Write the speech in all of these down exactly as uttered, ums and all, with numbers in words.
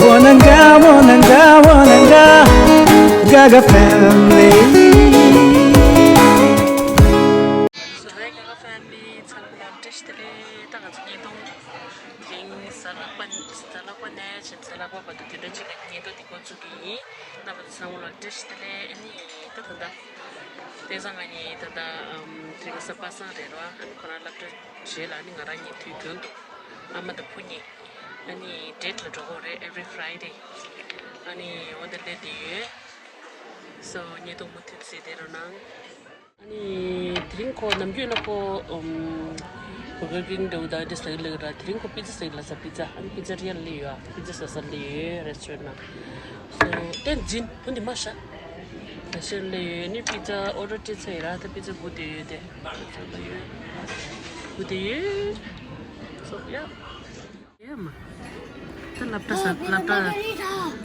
Wananga, wananga, wananga, Gaga family. So, hey, Gaga family, ཚང་མ་ལ་བཀྲ་ཤིས་བདེ་ལེགས། ད་ང་ཚོ་བརྙན་ཐུང་དེ་རིང་གཟའ་ལྷག་པ་གཟའ་ལྷག་པ་ནས་བྱས་གཟའ་ལྷག་པ་བར་དུ་དེ་འདྲ་ཅིག་ལ་བརྙན་ཐུང་འདི་འགོ་བཙུགས་ཀྱི་ཡིན། རྣམ་པ་ཚོ་ཚང་མ་ལ་བཀྲ་ཤིས་བདེ་ལེགས། ཨ་ནི་ད་ད་ལྟ་དེང་སང་ང་གཉིས་ད་ལྟ་ཨམ་དེ་རིང་གཟའ་པ་སངས་རེད་ར། ཨ་ནི་ཁོ་རང་སློབ་གྲྭ་རྗེས་ལ་ཨ་ནི་ང་རང་གཉིས་དུས་རྒྱུན་དུ་ཨ་མ་དང་བུ་གཉིས་ཨ་ནི་ཌེ་ཊི་ལ་འགྲོ་གི་རེད། every Friday ཨ་ནི་འོ་འདི་སླེབས་བསྡད་ཡོད། སོ་བརྙན་ཐུང་མུ་མཐུད་གཟིགས་བསྡད་རོགས་གནང་། ཨ་ནི་དེ་རིང་ཁོ་ནམ་རྒྱུན་ན་ཁོ་ཨམ་བྷར་གར་ཀིང་འདྲ་བོ་དང་འདྲ་ཟ་གི་ལབ་ར། དེ་རིང་ཁོ་པི་ཛ་ཟ་གི་ལབ་ས། པི་ཛ། ཨ་ནི་པི་ཛ་རི་ཡ་ལ་སླེབས་ཡོད། ཨ་པི་ཛ་ཟ་ས་སླེབས་ཡོད་རེ་སི་ཊོ་རན་ཊི་ནང་། སོ་བསྟན་འཛིན་བུ་འདི་མ་ཤ་རེ་སི་ཊོ་རན་ཊི་སླེབས་ཡོད། ཨ་ནི་པི་ཛ་ཨོ་ཌར་སྤྲད་ཚར་ཡོད་ར། ད་པི་ཛ་སྒུག་བསྡད་ཡོད་དེ། སྒུག་བསྡད་ཡོད། སོ་ཡ། ཡ་མ། ད་སློབ་གྲྭ་ས་སློབ་གྲྭ་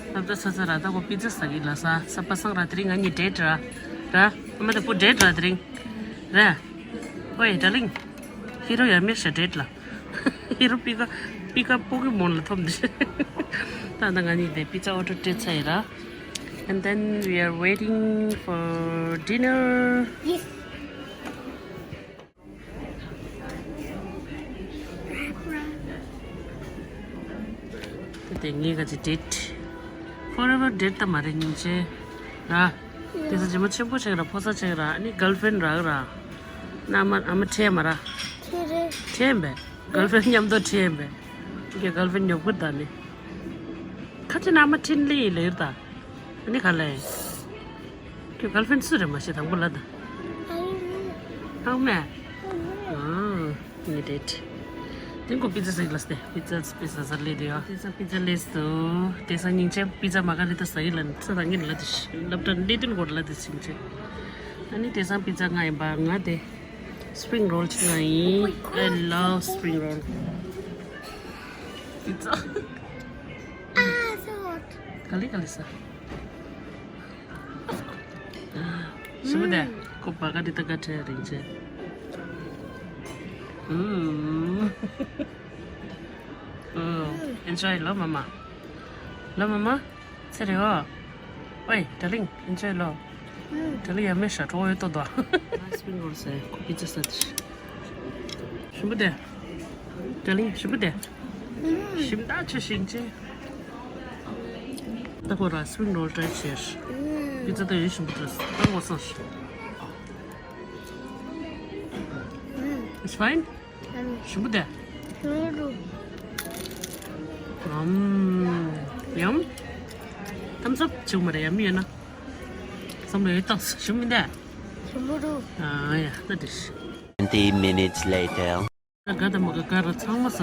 སློབ་གྲྭ་ཚར་ཚར་ར། ད་ཁོ་པི་ཛ་ཟ་གི་ལབ་ས། གཟའ་པ་སངས་ར། དེ་རིང་ང་གཉིས་ཌེ་ཊི་ར། ར། ཨ་མ་དང་བུ་ཌེ་ཊི་ར་དེ་རིང་། ར། ཨོའི་ཌར་ལིང་། ཧི་རོ་ཡ་མེ་ཤ་ཌེ་ཊི་ལ། ཧི་རོ་པི་ཀ་པི་ཀ་པོ་ཀེ་མོན་ལ་ཐོབ་འདི། ད་ད་ང་གཉིས་དེ་པི་ཛ་ཨོ་ཌར་སྤྲད་ཚར་ཡིན་ར། And then we are waiting for dinner. Yes. དེ་ངའི་ག་ཅི་ཌེ་ཊི། ཕོར་ཨེ་ཝར་ཌེ་ཊི་ད་མ་རེད་སྙིང་རྗེ། ར། དེ་ཚོ་རྗེས་མ་ཆེན་པོ་ཆགས་ར། ཕོ་གསར་ཆགས་ར། ཨ་ནི་གརལ་ཕེ་རེན་ཌི་རག་ར། ན་ཨ་མ་ཨ་མ་ཁྲེལ་མ་ར། ཁྲེལ་རེད། ཁྲེལ་མེད། གརལ་ཕེ་རེན་ཌི་མཉམ་དུ་ཁྲེལ་མེད། ཁྱོད་གརལ་ཕེ་རེན་ཌི་ཉོབ་ཀྱི་ད་ནི། ཁ་ཅིག་ན་ཨ་མ་འཕྲིན་ལས་ལེར་ད། ཨ་ནི་ག་ལེ། ཁྱོད་གརལ་ཕེ་རེན་ཌི་སུ་རེད་མ་ཤེས། དང་པོ་ལ་ད། ཨ་མ། ཨ་མ། ཨ། ངའི་ཌེ་ཊི། དེ་ཁོ་པི་ཛ་ཟ་གི་ལབ་སྟེ། པི་ཛ་པི་ཛ་ཟ་ལེ་དེ་ཡོ། དེ་ས་པི་ཛ་ལེ་སོ། དེ་ས་སྙིང་རྗེ་པི་ཛ་མ་ག་རི་ཏ་ཟ་གི་ལབ་ས། ད་ངས་ལབ་དེ་ཤི་ལབ་ད་ལེ་དོན་གོ་ལབ་དེ་སྙིང་རྗེ། ཨ་ནི་དེ་ས་པི་ཛ་ང་ཡིན་པ། ང་དེ་སི་པི་རིང་རོལ་ཅིག་ང་ཡིན། I love spring roll. པི་ཛ། Ah, so hot. ག་ལེ་ག་ལེ་ས། ཞིམ་པོ་དེ། ཁོ་བ་ག་དེ་ད་ག་ཁྲེལ་རིང་ཆེ། ཨུམ། ཨུམ། ཨེན་ཇོའི་ལོ་མ་མ། ལོ་མ་མ། ཚེ་རེ་འོ། ཨོའི་ཌར་ལིང་། ཨེན་ཇོའི་ལོ། ཌར་ལིང་ཡ་མེ་ཤ་གྲོགས་ཡོད་ཏོ་དོ། སི་པི་རིང་རོལ་ཟེར། ཁོ་པི་ཛ་ཟ་དེ། ཞིམ་པོ་དེ། ཌར་ལིང་ཞིམ་པོ་དེ། ཞིམ་ད་ཆུ་ཤིང་ཆེ། ད་ཁོ་ར་སི་པི་རིང་རོལ་ཊ་རའི་བྱས། པི་ཛ་ད་ཡོད་ཞིམ་པོ་འདུག་ད་ངོ་སོང་ཞིག It's fine? ཞིམ་པོ་དེ། ཨམ། ཡམ། ཐམ་སབ་བྱུང་མ་རེད། ཡམ་ཡོད་ན། བསམ་བློ་ཡོད་དང་ཞིམ་མི་འདུག་ཞིམ་པོ་འདུག་ཨ་ཡ་ད་དེ། Twenty minutes later. ག་ད་མ་ག་ག་ར་ཚང་མ་ཟ།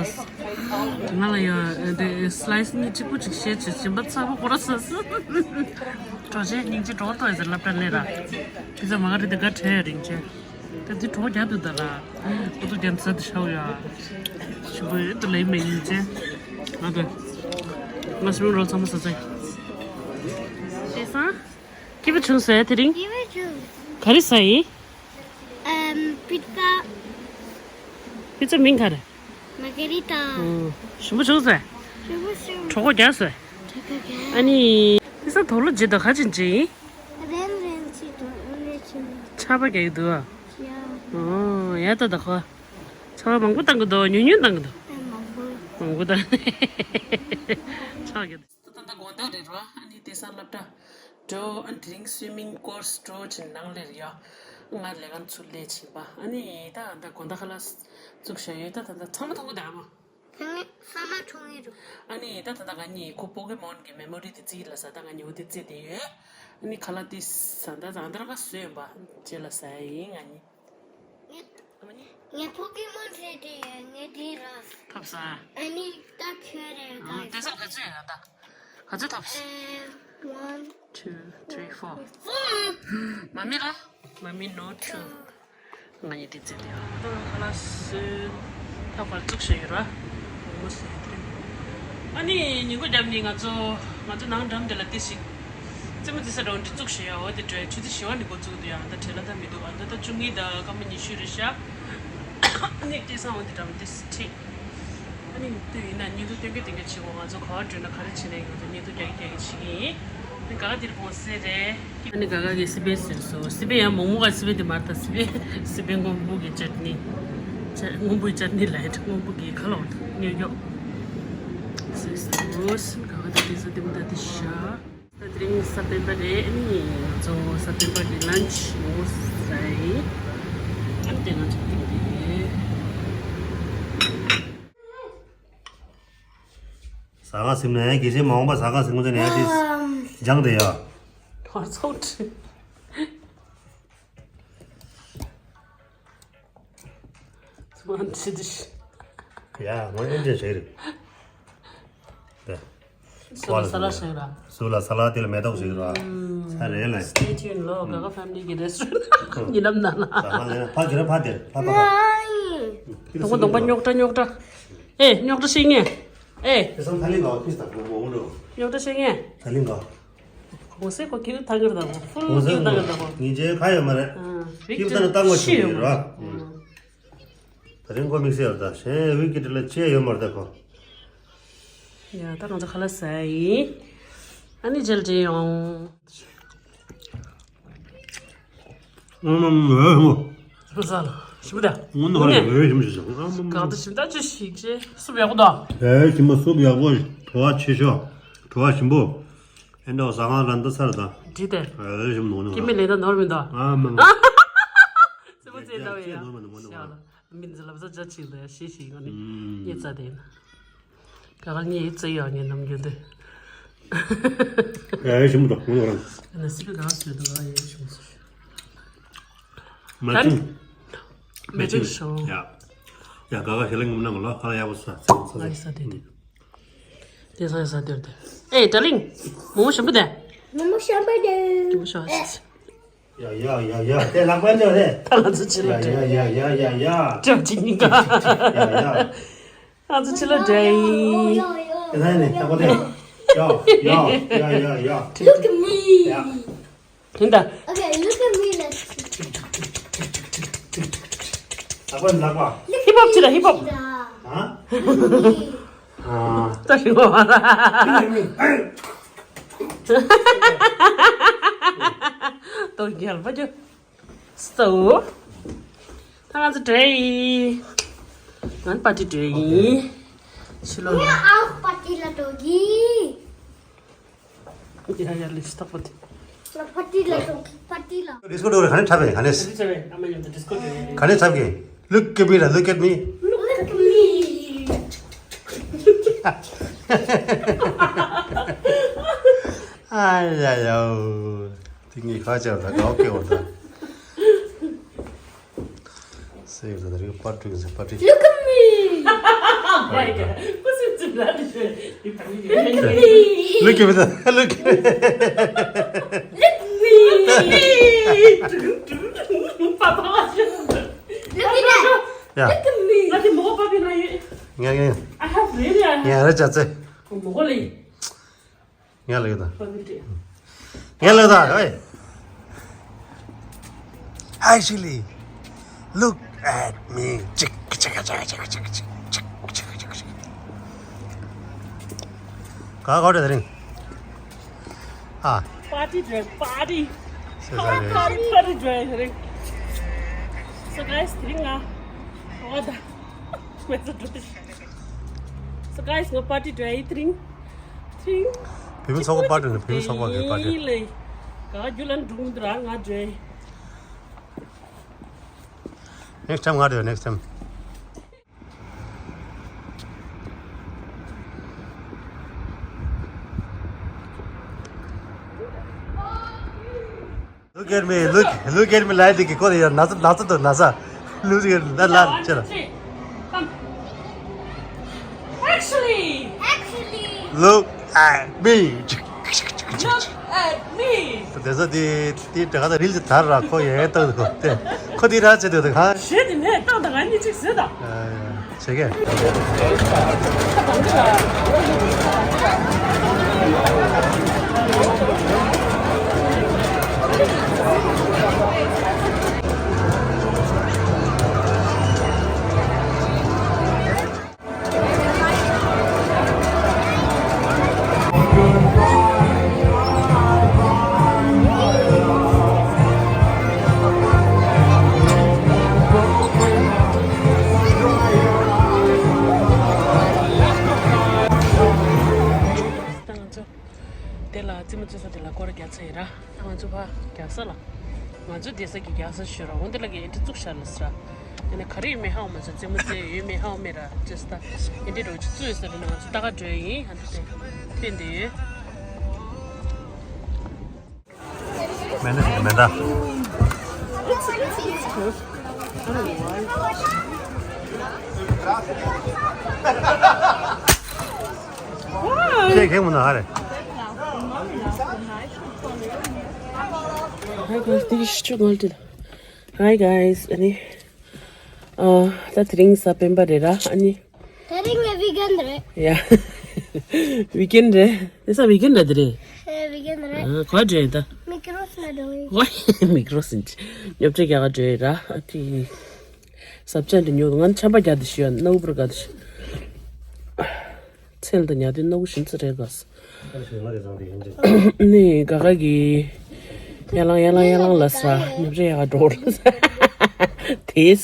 ང་ལ་ཡང་དེ་སི་ལའི་སི་གཉིས་གཅིག་པུ་གཅིག་བཤད་བྱེད་སྦྱིན་པ་ཚ་པོ་ཁོ་ར་ཟ། གྲོགས་ཆེ་སྙིང་རྗེ་གྲོགས་ཏོ་ཡ་ཟེར་ལབ་དྲ་ལེ་ར། དེ་ཚ་མ་ག་རེ་དེ་ག་ཁྲལ་རིང་ཆེ། ད་དེ་གྲོགས་རྒྱག་དུ་ད་ར། ཁོ་ཚོ་རྒྱ་མཚར་དུ་ཤའོ་ཡ། ཞུ་བོ་ཡོད་དུ་ལེ་མེ་སྙིང་རྗེ། ང་དེ། ང་སི་པི་རིང་རོལ་ཚང་མ་ཟ་ཚེ། དེ་སང་། སྐྱིད་པོ་བྱུང་སོང་དེ་རིང་། སྐྱིད་པོ་བྱུང་། ག་རེ་ཟ་ཡིན། ཨམ། པི་ཛ། པི་ཛ་མིང་ག་རེ། མ་ག་རི་ཏ། ཨོ། ཞིམ་པོ་བྱུང་སོང་། ཞིམ་པོ་བྱུང་། གྲོད་ཁོག་རྒྱགས་སོང་། གྲོད་ཁོག་རྒྱགས། ཨ་ནི། དེ་ས་དོག་ལོ་བརྗེ་དོ་ག་ཅིན་བརྗེ་ཡིན། རན་རན་ཅི་དོ་རན་ཅི། ཆར་པ་རྒྱག་གི་འདུག་ཨ། ཡ། ཨོ་ཡ་ད་ད་ཁོ། ཆར་པ་མང་པོ་བཏང་གི་འདུག་ཉུང་ཉུང་བཏང་གི་འདུག་ཨ་མང་པོ། མང་པོ་བཏང་། ཆར་རྒྱག་ད་ད་དགོང་དག་རེད་རོ། ཨ་ནི་དེ་སང་སློབ་གྲྭ་འགྲོ། ཨ་ནི་དེ་རིང་སུའི་མིང་ཀོར་སི་འགྲོ་ཕྱིན་ནང་ལེར་ཡོད། ང་ལས་ཀ་ཚུར་ལས་ཕྱིན་པ། ཨ་ནི་ད་ད་དགོང་དག་ཁ་ལག་བཙུགས་བཞག་ཡོད། ད་ད་ད་ཚང་མ་མཐོང་གི་འདུག་ཨ་མ། ཚང་མ་མཐོང་གི་འདུག་ཨ་ནི་ད་ད་ད་ང་གཉིས་ཁོ་པོ་ཀེ་མོན་གྱི་མེ་མོ་རི་དེ་རྩིས་ལ་ས། ད་ང་གཉིས་འོ་དེ་རྩེ་དེ་ཡོད། ཨ་ནི་ཁ་ལག་དེ་ས་ད་ད་འདར་ཁ་བཟོས་པ་རྗེས་ལ་ས་ཡིན་ང་གཉིས། ངས་པོ་ཀེ་མོན་རེད་དེ་ངས་དེ་ར། ཐོབ་ས། ཨ་ནི་ད་ཁྱོད་རེད་ཨ། དེ་ས་ག་ཚོད་ཡོད་ད། ག་ཚོད་ཐོབ་ས། ཨེ། One, two, three, four. མ་མི་ལ། མ་མི་no two. ང་གཉིས་དེ་རྩེ་དེ་ཡོད། ད་ཁ་ལག་བཟོས། ད་བར་བཙུགས་བཞག་ཡོད་ར། ཨ་ནི་ཉིན་གུང་རྒྱབ་ནི་ང་ཚོ་ང་ཚོ་ནང་འགྲམ་དེ་ལ་ཏི་ཞིག་རྩེད་མོ་རྩེ་ས་འགྲོ་འདི་བཙུགས་བཞག་ཡོད། འོ་དེ་འདྲའི་ཆུ་ཚོད་བཞི་པ་ནས་འགོ་བཙུགས་འདུག་ཡང་ད་བྲེལ་ལ་ད་མི་འདུག་ཨ་ད་ད་བཅུ་གཉིས་དང་སྐར་མ་ཉི་ཤུ་རེད་ཤག་ཨ་ནི་སྐལ་བཟང་འོ་དེ་འགྲམ་ཏི་ཁྲིད། ནི་དུས་ཡིན་ན་བརྙན་ཐུང་སྟོན་གི་སྟོན་གི་བྱེད་དགོས། ང་ཚོ་ག་བ་འགྲོ་ན་ག་རེ་བྱེད་ན་ཡོད་ན་བརྙན་ཐུང་རྒྱག་གི་རྒྱག་གི་བྱེད་ཀྱི་ཡིན། ཨ་ནི་ག་ག་འདིར་གོང་སེ་རེད། ཨ་ནི་ག་ག་གི་སི་པན་བཟོས་སོ། སི་པན་ཡང་མོག་མོག་ག་སི་པན་དེ་མ་རེད་ད། སི་པན་སི་པན་སྔོན་པོ་གི་ཅཊ་ནི། ཅ་སྔོན་པོའི་ཅཊ་ནི་ལ་ཡ་སྔོན་པོ་གི་ཁ་ལོག་ད་སྨྱོ་སྐྱོག་བཟོས་སོ། ག་ག་ད་དེ་ཚོ་དེ་མོ་ད་དེ་ཤ། ད་དེ་རིང་གཟའ་སྤེན་པ་རེད། ཨ་ནི་ང་ཚོ་གཟའ་སྤེན་པ་གི་ལན་ཆི་མོག་མོག་ཟ་ཡིན། ཨ་ནི་དེ་ང་ཚོ་ཐེངས་འདི་རེད། ཟ་ཁང་ཟིན་ནས་གལ་སྲིད་མ་འོངས་པ་ཟ་ཁང་ཟིན་གོ་ཚེ་ནས་ཡ་དེ་སྦྱང་དེ་ཡ། ཐོར་ཚོགས་ཁྲི། ཚོགས་ཁྲི་དུ་ཤི། ཡ་ངོ་ཡོན་ཅན་ཞིག་རེད། ད། སུ་ལ་ས་ལ་ཞིག་ར། སུ་ལ་ས་ལ་དེ་ལ་མེ་ཏོག་ཞིག་ར། ས་རེད་ལ། Stay tuned ལོ། ག་ག་family གི་restaurant ཉི་ལམ་ན་ལ། ཟ་ཁང་ལ་ཕ་གི་ར་ཕ་དེར་ཕ་ཕ་ཕ། དོང་པ་དོང་པ་རྙོག་དྲ་རྙོག་དྲ། ཨེ་རྙོག་དྲ་བཤད་ངེས། ཨེ། དེ་སང་ཐ་ལིང་ག་བ་ཕིས་དང་གོ་གོ་འོ་འགྲོ། རྙོག་དྲ་བཤད་ངེས། ཐ་ལིང་ག། གོང་སེ་ཁོ་ཁྱེད་ཐང་གིར་དང་ཕུལ་ཁྱེད་ཐང་གིར་དང་ངེད་ཅེ་ཁ་ཡོད་མ་རེད། ཁྱེད་ཐང་ནི་ཏང་གོ་ཤི་ཡོད་མ་རེད། ད་རིང་ཁོ་དམིགས་བསལ་ཡོད་ད་གཞན་ཝི་ཀི་ཏི་ལ་ཅེ་ཡོད་མ་རེད་ད་ཁོ། ཡ་ད་ང་ཚོ་ཁ་ལག་ཟ་ཡིན། ཨ་ནི་མཇལ་འཕྲད་ཡོང་། ཨ་མ་མ་མ། ཟ་ལ་ཞིམ་པོ་ད། ངོ་ནོར་ལ་ཞིམ་ཞིག་ཟ། ཨ་མ་མ། གང་དུ་ཞིམ་ད་ཅི་ཞིག་ཅེ་སུབ་ཡག་པོ་ད། ཨེ་ཞིམ་པོ་སུབ་ཡག་པོ། བྲོ་བ་ཆེ་ཤོས། བྲོ་བ་ཞིམ་པོ། ཨེ་འདྲ་ཟ་ཁང་ར་འདི་ཚར་ད། འདི་དེ། ཨེ་ཞིམ་ནོར་ནོར། སྐྱེ་མེད་ལས་ད་ནོར་མི་འདུག་ཨ་མ་མ། སེམས་པ་ཚེ་ད་བས་ཡ། ནོར་མ་ནོར་མ་ནོར། མི་འཛི་ལབ་ས་ཅ་ཆིག་ལ་ཤེས་ཤིག་ནི་ཨུམ། ཉེ་ཚ་དེ་ན། ག་ག་ངེ་ཡི་ཚེ་ཡོད་ངེ་ནམ་རྒྱུན་དུ། ཡ་ཡ་ཞིམ་འདུག་ངོ་རང་། ན་སི་པི་ག་སུ་དུ་ག་ཡ་ཞིམ་སུ། མ་ཅིག་མ་ཅིག་ཤོ། ཡ་ཡ་ག་ག་ཞེ་ལ་ངུམ་ན་ངོ་ལ་ཁ་ལ་ཡག་པོ་ས་ས་ས་ས། ལ་ཡི་ས་དེ་དེ། དེ་ས་ཡི་ས་དེ་དེ། ཨེ་ད་ལིང་། མོ་མོ་ཞིམ་པོ་དེ། མོ་མོ་ཞིམ་པོ་དེ། མོ་མོ་ཞིམ་པོ་དེ། ཡ་ཡ་ཡ་ཡ་དེ་ལག་པ་ཉོ་རེད། ད་ང་ཚོ་ཕྱི་ལ་ཡ་འགྲོ། ཡ་ཡ་ཡ་ཡ་ཡ། སྐྲ་གཅིག་གཉིས་ཀ་ཡ་ཡ། ང་ཚོ་ཕྱི་ལ་འགྲོ་ཡིན། དེ་ན་ནི་ལྟ་གོ་དེ། ཡ་ཡ་ཡ་ཡ་ཡ། Look at me. ཡ། དེ་འདྲ། Okay, look at me. Let's. ལག་པ་ལག་པ། Hip hop བྱེད་ད་hip hop། ཧ། ད་ཧིབ་ཧོབ་བ་ལ། ཏོ་རྒྱལ་པོ་ཇོ། སོ། ད་ང་ཚོ་འགྲོ་ཡིན། ང་པར་ཊི་འགྲོ་ཡིན། ཕྱི་ལོགས་ལ། ངས་ཨའུ་པར་ཊི་ལ་འགྲོ་གི། ཡ་ཡ་ལིས་ཏོག་པར་ཊི། ང་པར་ཊི་ལ་འགྲོ་གི་པར་ཊི་ལ། ཌིས་ཀོ་འགྲོ་རེད། ག་ནས་འཁྲབ་པས་ག་ནས། ཌིས་ཀོ་འགྲོ་རེད། ཨ་མ་མཉམ་དུ་ཌིས་ཀོ་འགྲོ་རེད། ག་ནས་འཁྲབ་གི། Look at me ལ། Look at me. Look at me. ཨ་ཡ་ཡ། དེ་ངས་ཁ་ཆག་ད་གའོ་སྐྱེ་བ་ད། སེ་ཡོད་ད་རིག་པར་ཊི་ཟེར་པར་ཊི། Look at me. Oh my God. Look at me. Look at me. Look at me. Look at me. Look at me. Look at me. Look at me. ཡ། Look at me. ང་དེ་མོ་པ་པི་ན་ཡོད། ངས་ངས། I have really, I have. ངས་རེ་ཅག་ཙེ། མོ་གོ་ལི། ངས་ལེགས་དང་། པ་པི་ཏི། ངས་ལེགས་དང་། ཨོའི། Hi Chili. Look at me. ཅིག་ཅིག་ཅིག་ཅིག་ཅིག་ཅིག་ཅིག་ཅིག་ཅིག་ཅིག་ཅིག་ཅིག། ག་ག་རེ་ད་རིང་། ཨ། པར་ཊི་འགྲོ་པར་ཊི། སེ་ས་རེད། པར་ཊི་པར་ཊི་འགྲོ་ཡ་རེད། So guys དེ་རིང་ང་། འོ་ད། So guys ང་པར་ཊི་འགྲོ་ཡ་དེ་རིང་། དེ་རིང་། བུད་མེད་ཚོགས་པ་པར་ཊི་ནི་བུད་མེད་ཚོགས་པ་གི་པར་ཊི། ལེ། ག་རྒྱུ་ལ་འགྲོ་འདུག་ར་ང་འགྲོ་ཡ། Next time ང་འགྲོ་ཡ་next time། Look at me, look, look at me ལ་དེ་གི་ཁོ་ཡ་ན་ཚ་ན་ཚ་དོ་ན་ཚ། Look at me ལ་ལ་ཅེ་ལ། Actually, actually. Look at me. Look at me. དེ་ཚོ་དེ་དེ་དྲ་ག་ད་རིལ་དེ་དར་ར་ཁོ་ཡ་ཏོ་ཁོ་དེ་ཁོ་དེ་ར་ཅེ་དེ་དེ་ཁ། ཞེ་དེ་ནས་ཏང་ད་ག་ནི་ཅིག་ཟེར་ད། བྱེད་ཀྱི། དེ་ལ་རྩེད་མོ་རྩེ་ས་དེ་ལ་སྐོར་རྒྱག་ཚར་ཡིན་ར། ད་ང་ཚོ་ཕར་རྒྱག་ས་ལ། ང་ཚོ་བསྡད་ས་གི་རྒྱག་ས་ཤོད་ར། འོ་འདི་ལ་གི་ཨེ་འདྲ་བཙུགས་ཤག་ལབ་ས་ར། དེ་ནས་ག་རེ་ཡོད་མེད་ཧ་གོ་མ་སོང་། རྩེད་མོ་རྩེ་ཡོད་མེད་ཧ་གོ་མེད་ར། ཅེས་ད་ཨེ་འདྲ་འགྲོ་ཅིག་བཙུགས་ཡོད་ས་རེད་ན། ང་ཚོ་ལྟ་ག་འགྲོ་ཡིན། ཧ་འདི་དེ་དཔེ་འདི་ཡོད། མེད་ན་ཞིག་མེད་ད། ཁྱེད་ཁེངས་མོ་ན་ཧ་རེ། Hi guys, this is Chuck Maltida. Hi guys, ཨ་ནི། ཨ། ད་དེ་རིང་གཟའ་སྤེན་པ་རེད་ར། ཨ་ནི། དེ་རིང་ངའི་ཝིག་ཨེན་རེད། ཡ། ཝིག་ཨེན་རེད། དེང་སང་ཝིག་ཨེན་རེད་དེ་རེད། ཨེ། ཝིག་ཨེན་རེད། ཨ། ག་པར་འགྲོ་ཡིན་ད། མི་ཀྲོས་ན་འགྲོ་ཡིན། ཝའི། མི་ཀྲོས་ཡིན་ཅི། ཉོ་ཆ་རྒྱག་ག་འགྲོ་ཡིན་ར། ཨ་ཏི། ཟབ་ཆ་འདི་ཉོ། ང་ཆམ་པ་རྒྱག་འདི་ཤི་ཡ་ནག་པོར་དགའ་འདི་ཤི། ཚལ་དང་ཉལ་དུས་སྣ་བུག་ཞིམ་ཚ་རེད་ག་ས། ནི་ག་ག་གི་ཡ་ལང་ཡ་ལང་ཡ་ལང་ལ་ས། ཉོ་ཆ་རྒྱག་ག་འགྲོ་ལ་ས། དེས།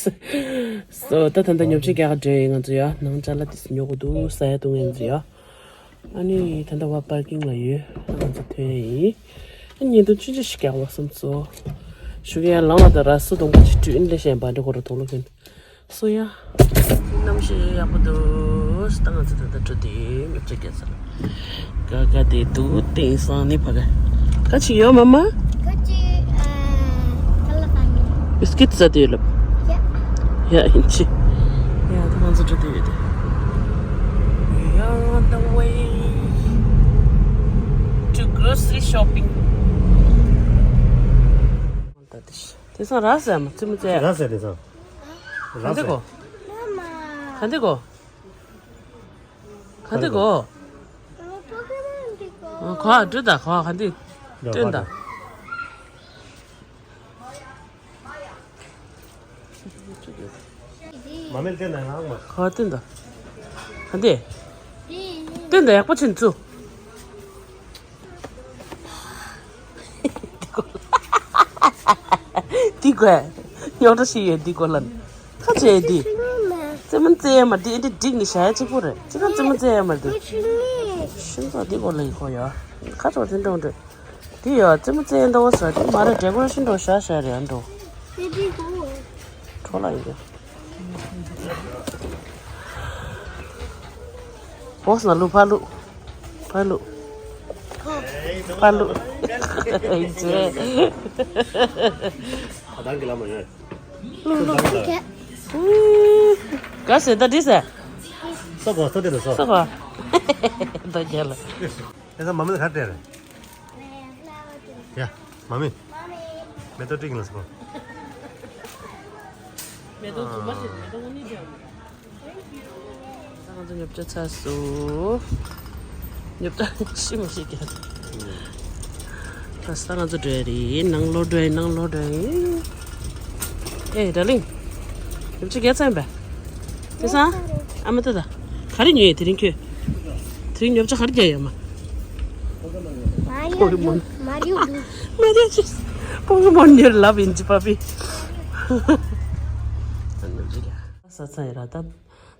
སོ་ད་ད་ལྟ་ཉོ་ཆ་རྒྱག་ག་འགྲོ་ཡིན། ང་ཚོ་ཡ་ནང་ཅ་ལག་དེ་ཚོ་ཉོ་དགོས་འདུག་ས། ཡ་དུ་ངན་ཚོ་ཡ། ཨ་ནི་ད་ལྟ་བ་པར་ཀིང་ལ་ཡོད། ང་ཚོ་ཐོན་ཡིན། ཨ་ཉིན་དུ་ཆུ་ཆུ་ཞིག་རྒྱག་པ་བསམ་སོ། ཞུ་གི་ཡ་ལང་བ་དང་ར་སོ་དང་པོ་ཅིག་བྲུས་ཨིན་ལེ་ཤན་པ་འདྲ་ཁོ་ར་དོག་ལོ་ཁྱོད། སོ་ཡ། གནམ་གཤིས་ཡག་པོ་འདུག་ད་ང་ཚོ་ད་ལྟ་འགྲོ་དུས་མི་ཚེ་སྐྱེལ་ས་ལ། ག་ག་དེ་འདུག་དེང་སང་ནི་ཕ་ག་ག་ཅིག་ཡོད་མ་མ། ག་ཅིག་ཨ། ག་ལ་ག་ཡོད། བིས་ཀིཊ་ཟ་དུས་ལབ། ཡ། ཡ་ཡིན་ཅི། ཡ་ད་ང་ཚོ་འགྲོ་དུས་ཡོད་དེ། We are on the way to grocery shopping. ད་དེ་ཤི། དེང་སང་ར་ཟེར་མ་རྩེད་མོ་རྩེ་ཡ། ར་ཟེར་དེང་སང་། ག་འདི་གོ། ག་འདི་གོ། ག་འདི་གོ། ག་འདི་ད་ག་ག་འདི། སྟོན་ད། མ་མེད་སྟོན་ད་ང་མ། ག་སྟོན་ད། ག་འདི། སྟོན་ད་ཡག་པོ་ཕྱིན་ཚུ། འདི་དགོས། རྙོག་དྲ་ཞིག་ཡོད་འདི་དགོས་ལ། ཁ་བྱས་འདི། རྩེད་མོ་རྩེ་ཡ་མ་འདི་འདི་འགྲིག་ནི་བྱ་ཡ་གཅིག་པོ་རེད། ཅི་ག་རྩེད་མོ་རྩེ་ཡ་མ་འདི། ཤིང་ཚོགས་འདི་དགོས་ལ་ཡི་གོ་ཡ། ཁ་ཚོགས་དེ་འགྲོ་འགྲོ། འདི་ཡ་རྩེད་མོ་རྩེ་ཡ་འདི་བ་ས་འདི་མ་རེད། འབྲས་བུ་ཤིང་འགྲོ་བྱ་བྱ་རེད་ཨ་འགྲོ། འཕྲོ་ལ་ཡི་གོ། ཧོ་སི་ན་ལུ་ཕ་ལུ། ཕ་ལུ། ཕ་ལུ། ཨེ་ཇེ། ཨ་དང་གི་ལ་མ་ཡོད། ལུ་ལུ་ཁེ། ག་སེ་ད་འདི་སེ། སོ་གོ་སོ་དེ་ལ་སོ། སོ་གོ། ད་རྒྱ་ལ། ཨེ་ས་མ་མི་ལ་ག་དེ་རེད། ཡ། མ་མི། མེ་ཏོག་ཏྲིག་ལ་སོ། མེ་ཏོག་དུ་མ་ཞིག་མེ་ཏོག་ངོ་ནི་རྒྱ། ད་ང་ཚོ་ཉོ་ཆ་ཚར་སོང་། ཉོ་ཆ་ཤི་མ་ཤི་ཀྱང་། ད་ས་ང་ཚོ་འགྲོ་ཡ་རེད། ནང་ལོགས་འགྲོ་ཡ། ནང་ལོགས་འགྲོ་ཡ། ཨེ་ཌར་ལིང་། ཉོ་ཆ་རྒྱག་ཚར་ཡིན་པས། དེ་སང་། ཨ་མ་ཏོ་ད། ག་རེ་ཉོས་ཡོད་དེ་རིང་ཁྱོད། དེ་རིང་ཉོ་ཆ་ག་རེ་རྒྱག་ཡོད་མ། མ་རིའོ་ཇུ། མ་རིའོ་ཇུ། མ་རིའོ་ཇུ། པོ་ཀེ་མོན་ཉོས་ལབ་ཡིན་ཅི་པ་པི། ས་ཚ་ཡིན་ར་ད།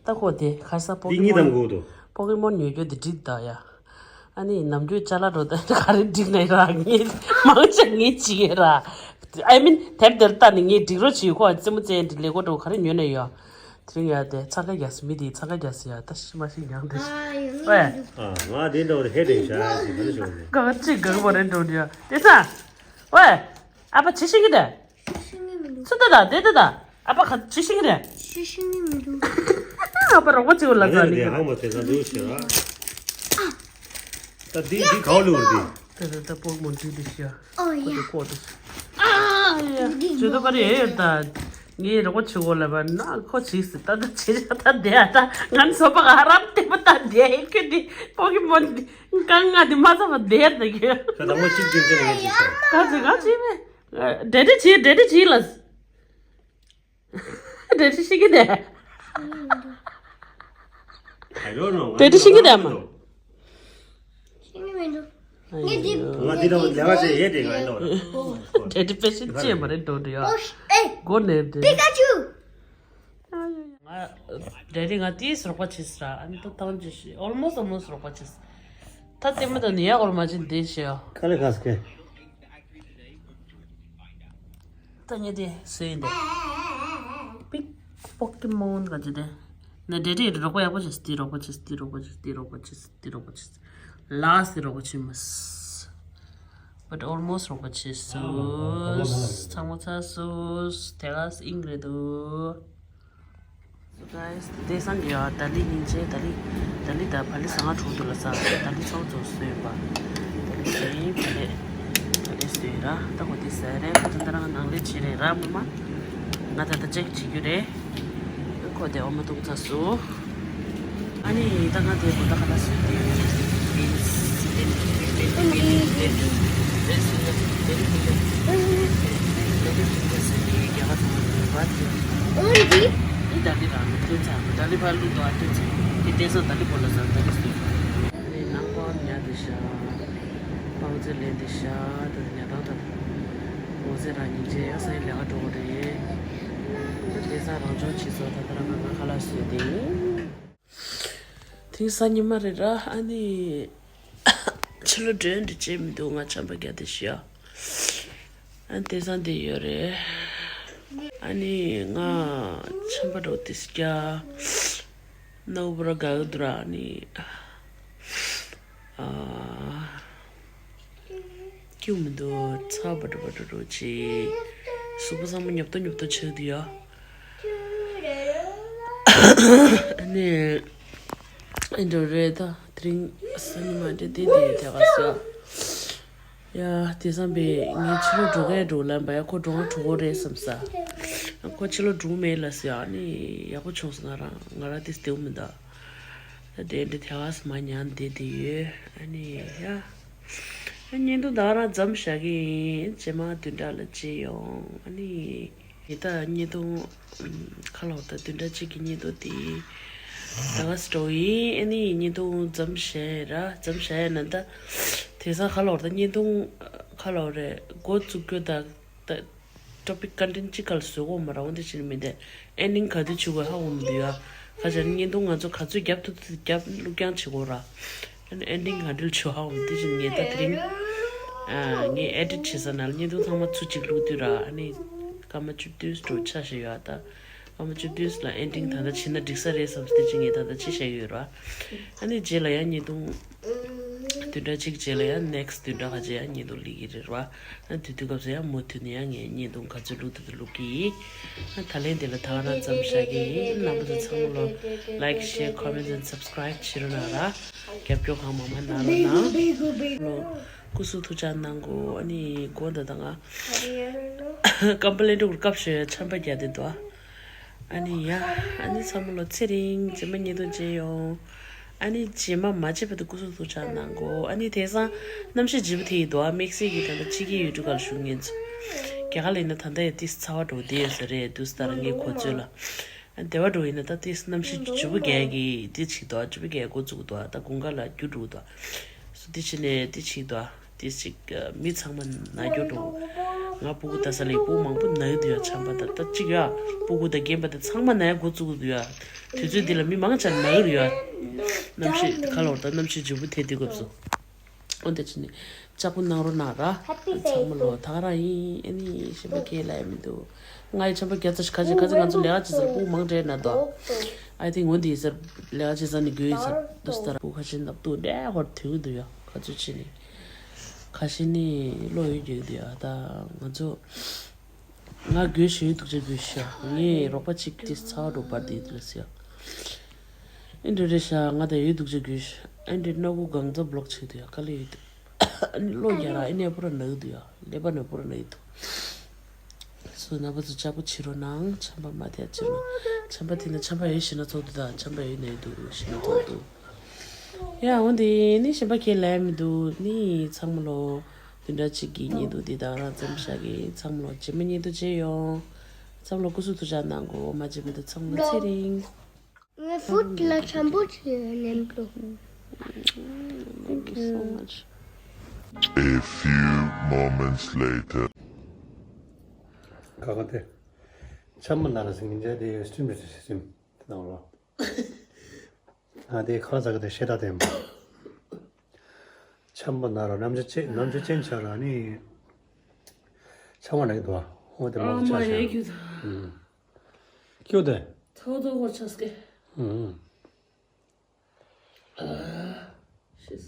ད་ཁོ་དེ་ཁ་ས་པོ་ཀེ་མོན། འདི་གཉིས་དང་གོ་དོ། པོ་ཀེ་མོན་ཉོ་རྒྱུ་དེ་འགྲིག་ད་ཡ། ཨ་ནི་ནམ་རྒྱུན་ཅ་ལག་འགྲོ་ད་ག་རེ་འགྲིག་ནས་ར་ངས་མང་ཆེ་ངས་བྱེད་ཡས་ར། I mean དེབ་དེར་ལྟ་ནས་ངས་འགྲིག་རོགས་བྱེད། ཁོ་རྩེད་མོ་རྩེ་འདི་ལས་སྒོ་འགྲོ་ག་རེ་ཉོས་ནས་ཡོད། དེ་རིང་ཡ་དེ་འཚང་ཁ་རྒྱག་སི་མི་དེ་འཚང་ཁ་རྒྱག་སི་ཡ་ད་ཤི་མ་ཤི་ཡང་དེ་ཤི། ཨ་ཡོད་ཨེ། ཡོད་འདུག་ཨ་ང་དེ་འདྲ་བ་དེ་ཧེ་དེ་ཤ་ཡ་ཞིག་ག་ནས་ཤོར་ནས། ག་ཅིག་ག་གི་བ་རེད་འགྲོ་འདི་ཡ་དེ་ས། ཨེ། ཨ་ཕ་ཆི་ཤི་གི་དེ། ཤི་ཤི་ནི་མི་འདུག་ཚུར་ལྟ་དང་དེ་ལྟ་དང་། ཨ་ཕ་ག་ཆི་ཤི་གི་རེད། ཤི་ཤི་ནི་མི་འདུག་ཨ་ཕ་རོགས་པ་ཅིག་ལ་ཨ་ཟ་ནི་རེད་གི། ཧང་མ་ཚེ་ས་འདུག་ཞེས་ར། ད་འདི་འདི་གའོ་ལུར་འདི། ད་ད་ད་པོ་མོ་འདི་འདི་ཤི་ཡ། ཨོ་ཡ། ཁོ་ཁོ་འདི། ཨ་ཡ། ཇུ་ཏོ་ག་རེ་ཡོད་ད། ངས་རོགས་པ་བྱེད་དགོས་ལབ་པ་ན་ཁོ་བྱས་སི་ད་ད་བྱེད་ཡ་ད་བསྡད་ཡ་ད་ང་ཚོ་པ་ག་རམ་དེ་པ་ད་བསྡད་ཡ་ཁྱོད་འདི་པོ་ཀེ་མོན་འདི་རྐང་ང་འདི་མ་ཚ་བ་བསྡད་ཡ་ད་ཁྱོད། ཁ་ད་མོ་གཅིག་གཅིག་ཅན་ངས་ཅིག་ས། ག་ཚོད་ག་ཚོད་མེད། འབྲེལ་འདྲིས་བྱེད། འབྲེལ་འདྲིས་བྱེད་ལ། འབྲེལ་འདྲིས་ཤེས་ཀྱི་ནས། I don't know. འབྲེལ་འདྲིས་ཤེས་ཀྱི་ནས་མ། ཤེས་ཀྱི་མི་འདུག་ངས་འདི། ང་འདི་འདྲ་བ་ལས་ཀ་བྱེད་ཡས་དེ་ང་ཡིན་ནོ། འབྲེལ་འདྲིས་དཔེ་ཤེས་ཅེས་མ་རེད་འགྲོ་འདྲི་ཡ། ཨེ། མགོ་ནས་འདྲི། པི་ཀ་ཅུ། ང་འབྲེལ་འདྲིས་ང་དེས་རོགས་པ་བྱས་སི་ར། ཨ་ནི་ད་ཐང་ཅི་ཤི་almost almost རོགས་པ་བྱས་སི། ད་ལྟད་མོ་དང་ནི་ཡག་གོར་མ་ཅན་དེ་ཤེས་ཡོ། ཁ་ལེ་ཁ་སྐད། ད་ཉེ་དེ་སུ་ཡིན་དེ། Big Pokemon ག་ཅི་དེ། ན་དེ་དེ་རོགས་པ་ཡག་པོ་བྱེད་སི་དེ་རོགས་པ་བྱེད་སི་དེ་རོགས་པ་བྱེད་སི་དེ་རོགས་པ་བྱེད་སི་དེ་རོགས་པ་བྱེད་སི། Last དེ་རོགས་པ་བྱེད་མ་སི། But almost རོགས་པ་བྱེད་སོ། ཚང་མ་ཚར་སོ། དེ་ག་སི་ཨིང་རེད་དོ། So guys, དེ་སང་གི་ཡ་ད་ལི་སྙིང་རྗེ། ད་ལི་ད་ལི་ད་བ་ལི་ཟ་ང་གྲོགས་འདུག་ལ་ས། ད་ལི་ཚོགས་རྫོགས་སོས་པ། ད་ལི་ཟ་ཡིན་བ་ལི་ད་ལི་སོས་ར། ད་གོ་དེ་ཟ་རེད། ཁོ་ད་ད་རང་ནང་ལས་བྱེད་རེད་ར་མ་མ། ང་ད་ད་ཅེག་བྱེད་རྒྱུ་རེད། ཁོ་དེ་འོ་མ་བཏུང་ཚར་སོ། ཨ་ནི་ད་ང་དེ་གོ་ད་ག་ད་སུ་དེ་དེ་དེ་དེ་ཨོ་ལི་ཇི། འདི་ད་ལི་རང་ནས་སྟོན་ཚར་ད་ལི་ཕར་བླུག་དོ་ཨ་སྟོན་ཚར་དེ་བལྟས་སོང་ད་ལི་བོ་ལ་ཟ་ད་ལི་སྟོན། ཨ་ནི་ནང་པར་ཉར་དེ་ཤ་པང་རྩེ་ལེན་དེ་ཤ་ད་ཉ་དང་ད་འོ་ཟེ་རང་ཉིན་བྱས་ཡ་ས་ཡི་ལས་ཀ་འགྲོ་གི་རེད། ད་དེ་ས་རང་སྦྱོང་བྱེད་སོང་ད་ད་ར་ང་ང་ཁ་ལག་བཟོས་ཏེ། དེང་སང་ཉི་མ་རེད་ར། ཨ་ནི་ཕྱི་ལོགས་འགྲོ་འདི་བྱེད་མི་འདུག་ང་ཆམ་པ་རྒྱག་དེ་ཤི་ཡ། ཨ་དེང་སང་འདི་ཡོད་རེད། ཨ་ནི་ང་ཆམ་པ་འགྲོ་དེ་སི་རྒྱ་ནོ་བུ་ར་ག་གི་འདུག་ར། ཨ་ནི་ཨ། སྐྱིད་མི་འདུག་ཚ་བ་འགྲོ་བ་འགྲོ་འགྲོ་ཅི། གཟུགས་པོ་ཚང་མ་ཉོབ་ཏོ་ཉོབ་ཏོ་ཆགས་འདུག་ཡ། ཨ་ནི་ཨེ་འགྲོ་རེད་ད། དེ་རིང་སང་ཉི་མ་འདྲེ་དེ་དེ་དེ་ག་ཟེར་ཡ། དེ་བསམ་པས་ངས་ཕྱི་ལོགས་འགྲོ་གས་འགྲོ་ལབ་པ་ཡ། ཁོ་འགྲོ་ང་འགྲོ་གོ་རེད་བསམ་ས། ཁོ་ཕྱི་ལོགས་འགྲོ་མེད་ལ་ཟེར་ཡ། ཨ་ནི་ཡག་པོ་བྱུང་སོང་། ང་རང་ང་རང་དེ་སྟེའུ་མི་འདུག་ད་དེ་འདྲ་དེ་ག་སི་མ་ཉན་བསྡད་དེ་ཡོད། ཨ་ནི་ཡ། ཨ་བརྙན་ཐུང་ད་ག་རང་མཚམས་བཞག་གི་ཡིན། རྗེས་མ་བདུན་ཕྲག་ལ་མཇལ་ཡོང་། ཨ་ནི་ངས་ད་བརྙན་ཐུང་ཁ་ལོ་ད་བདུན་ཕྲག་གཅིག་གི་བརྙན་ཐུང་དེ་ད་ག་སི་འགྲོ་ཡིན། ཨ་ནི་བརྙན་ཐུང་མཚམས་བཞག་ཡ་ར། མཚམས་བཞག་ཡ་ན་ད་དེང་སང་ཁ་ལོ་ད་བརྙན་ཐུང་ཁ་ལོ་རེད་འགོ་བཙུགས་རྒྱུ་ད། ད་ཊོ་པིག་ཀོན་ཊེན་ཊི་གཅིག་ག་ལ་བཟོ་དགོས་མ་རེད། འོ་འདི་བྱས་ནས་མི་འདི་ཨེན་ཌིང་ག་དུས་བྱེད་དགོས་ཧ་གོ་མི་འདུག་ཡ། ཁ་ཆེ་ན་བརྙན་ཐུང་ང་ཚོ་ག་ཚོད་རྒྱབ་ཐུབ་ཐུབ་རྒྱབ་བླུགས་རྐྱང་བྱེད་དགོས་ར། ཨེན་ཌིང་ག་འདྲ་བྱེད་ཧ་གོ་མི་འདུག་བྱས་ནས་ངས་ད་དེ་རིང་ཨ་ངས་ཨེ་ཌིཊ་བྱེད་ས་ན་བརྙན་ཐུང་ཚང་མ་ཚུར་གཅིག་བླུགས་དུས་ར། ཨ་ནི་སྐར་མ་བཅུ་བདུན་འགྲོ་ཆ་ཞིག་ཡོད་ད། སྐར་མ་བཅུ་བདུན་ལ་ཨེན་ཌིང་ད་ལྟ་བྱེད་ན་འགྲིག་ས་རེད་བསམ་སྟེ་ཅི་ངས་ད་ལྟ་བྱེད་བཞག་ཡོད་ར། ཨ་ནི་རྗེས་ལ་ཡང་བརྙན་ཐུང་བདུན་ཕྲག་གཅིག་རྗེས་ལ་ཡང་ནེག་སི་བདུན་ཕྲག་ཁ་རྗེས་ཡང་བརྙན་ཐུང་སླེབས་ཀྱི་རེད་ར། ཨ་དེ་དུས་སྐབས་སུ་ཡང་མུ་མཐུད་ནས་ཡང་ངས་བརྙན་ཐུང་ག་ཚོད་བླུགས་ཐུབ་ཐུབ་བླུགས་ཀྱི་ཡིན། ཨ་ད་ལན་དེ་ལ་ད་ག་རང་མཚམས་བཞག་གི་ཡིན། རྣམ་པ་ཚོ་ཚང་མ་ལོ་like, share, comments and subscribe བྱེད་རོགས་གནང་ར། རྒྱབ་སྐྱོར་གང་མང་མང་གནང་རོགས་གནང་། ལོ་སྐུ་གཟུགས་ཐུགས་ཅག་གནང་གོ་ཨ་ནི་དགོངས་དག་ད་ང་ཀམ་པ་ལེན་འགྲོ་སྐབས་ཤོད་ཡ་ཆམ་པ་རྒྱག་བསྡད་འདུག་ཨ་ནི་ཡ། ཨ་ནི་ཚང་མ་ལོ་ཚེ་རིང་། རྗེས་མ་བརྙན་ཐུང་མཇལ་ཡོང་། ཨ་ནི་རྗེས་མ་མ་བརྗེད་པ་དུ་སྐུ་གཟུགས་ཐུགས་ཅག་གནང་གོ་ཨ་ནི་དེང་སང་གནམ་གཤིས་ལྗིད་པོ་དེ་ཡི་འདུག་ཨ་དམིགས་བསལ་གྱི་ད་ལྟ་ཕྱི་རྒྱལ་ཡུལ་གྲུ་ཁག་ལ་བཞུགས་མཁན་ཚོ་རྒྱ་གར་ལ་ཡིན་ན་ད་ལྟ་ཡ་ཏིས་ཚ་བ་འགྲོ་བསྡད་ཡོད་ས་རེད་འདུག་ད་རང་ངའི་གོ་ཚོད་ལ། ཨ་སྡེ་བ་འགྲོ་ཡིན་ན་ད་ཏིས་གནམ་གཤིས་ལྗིད་པོ་རྒྱག་གི་དེ་ཅིག་འདུག་ཨ་ལྗིད་པོ་རྒྱག་འགོ་བཙུགས་འདུག་ཨ་ད་དགུན་ཁ་ལ་རྒྱུ་འགྲོ་འདུག་སུ་དེ་ཕྱི་ནས་དེ་ཅིག་འདུག་ཨ། དེ་ཅིག་མི་ཚང་མ་ན་རྒྱུ་འགྲོ། ང་སྤུ་གུ་ལྟ་ས་ལ་སྤུ་གུ་མང་པོ་ན་གི་འདུག་ཡ། ཆམ་པ་དང་ད་ཅིག་ཡ། སྤུ་གུ་དང་རྒན་པ་དང་ཚང་མ་ན་ཡ་འགོ་བཙུགས་གི་འདུག་ཡ། དུས་ཚོད་འདི་ལ་མི་མང་ཆེ་ན་གི་རེད་ཡ། གནམ་གཤིས་ཁ་ལོར་དང་གནམ་གཤིས་ལྗིད་པོ་དེ་དུས་སྐབས་སུ། འོ་དེ་ཕྱི་ནས་ལྕགས་པོ་གནང་རོགས་གནང་ར། ཚང་མ་ལོ་ད་ག་རང་ཡིན། ཨ་ནི་གཞན་པ་ཁས་ལ་ཡ་མི་འདུག་ང་ཡི་ཆམ་པ་རྒྱ་ཚ་ཞིག་ཁ་ཅིག་ཁ་ཅིག་ང་ཚོ་ལས་ཀ་བྱེད་ས་ལ་སྤུ་གུ་མང་དྲགས་ན་འདུག་ཨ་ཐིང་འོ་འདི་ཡི་སར་ལས་ཀ་བྱེད་ས་ནི་རྒྱུ་ཡི་སར་འདུག་སྟ་ར་སྤུ་གུ་ཁ་ཅིག་ནབ་ཏུ་འདྲ་ཧོར་དུས་འདུག་ཡ། ག་ཚོད་ཕྱིན་ནི། ཁ་ཤས་ནི་བློ་ཡོད་རྒྱུ་འདུག་ཡ། ད་ང་ཚོ་ང་དགོས་ཤེས་ཡོད་འདུག་ཅེས་དགོས་ཤེས་ཡ། ངས་རོགས་པ་གཅིག་དེ་ཚ་བ་འགྲོ་བར་དེ་འདུག་ལ་ཟེར་ཡ། ཨེ་འདྲ་རེད་ཤག་ང་ད་ཡོད་འདུག་ཅེས་དགོས་ཤེས། ཨེ་འདྲ་སྣ་ཁུག་གང་ཚ་བློག་ཆེ་འདུག་ཡ། དཀའ་ལས་ཡོད་འདུག་ཨ་ནི་བློ་རྒྱག་ར་ཨེ་ནས་པོ་ར་ན་གི་འདུག་ཡ། ཀླད་པ་ནས་པོ་ར་ན་གི་འདུག་སུ་ན་པ་ཚོ་ལྕགས་པོ་བྱེད་རོགས་གནང་། ཆམ་པ་མ་ཐེག་བྱེད་རོགས། ཆམ་པ་དེ་ན་ཆམ་པ་ཡོད་ཤི་ན་ཚོགས་འདུག་ད་ཆམ་པ་ཡོད་ན་ཡོད་འདུག་ཤི་ན་ཚོགས་འདུག་ཡ། འོ་འདི་ནི་གཞན་པ་ཁས་ལེན་མི་འདུག་ནི་ཚང་མ་ལོ་བདུན་ཕྲག་གཅིག་གི་བརྙན་ཐུང་འདི་དག་རང་ཙམ་བཞག་གི་ཚང་མ་ལོ་རྗེས་མ་བརྙན་ཐུང་མཇལ་ཡོང་། ཚང་མ་ལོ་སྐུ་གཟུགས་ཐུགས་ཅག་གནང་གོ་མ་བརྗེད་མི་འདུག་ཚང་མ་ཚེ་རིང་། ངས་ཕུད་ལ་འཆམ་པོ་བྱས་ནས་འགྲོ། Thank you so much. A few moments later. ཁ་ཁ་དེ། འཆམ་པོ་ན་ར་སིང་ཉིན་བྱས་དེ་སྟྲིམ་རེ་སི་སིམ་དེ་ནང་ལོ། ཨ་དེ་ཁ་ཟ་གི་དེ་ཤེ་ད་དེ་མ། ཆམ་པ་ན་ར་ནམ་ཅ་ཅེ་ནམ་ཅ་ཅན་ཆ་ར་ནི་ཆམ་པ་ན་གི་དོ་ཧོ་དེ་ཨ་མ་མ་ཡེ་ཆ་ཤ་ཁྱོད་ད། ཧུམ། ཁྱོད་དེ། ཐོ་ཐོ་ཧོ་ཆ་སྐེ། ཧུམ། ཤིས།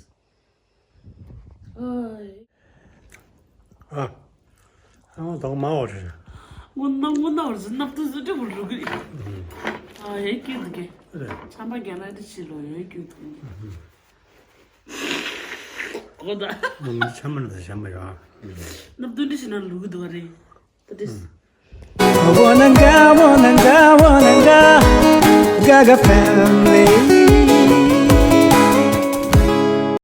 ཨ། ཨ། ཨ་ད་མ་བར། སྔོན་ན་སྔོན་ན་བར་ཟིན་ནབ་ཏུ་ཟི་ཏུ་བུ་རུ་གི། ཨ་ཡེ་ཁྱོད་དེ་གི། རེད། ཆམ་པ་རྒྱ་ལ་དེ་ཆི་ལོ་ཡེ་ཁྱོད་དེ། གོ་ད། ཆམ་པ་ན་ད་ཆམ་པ་ཡོད། ནབ་ཏུ་འདི་ཤི་ན་ལུག་གི་དུ་བ་རེད། That is. Wananga, wananga, wananga, Gaga family.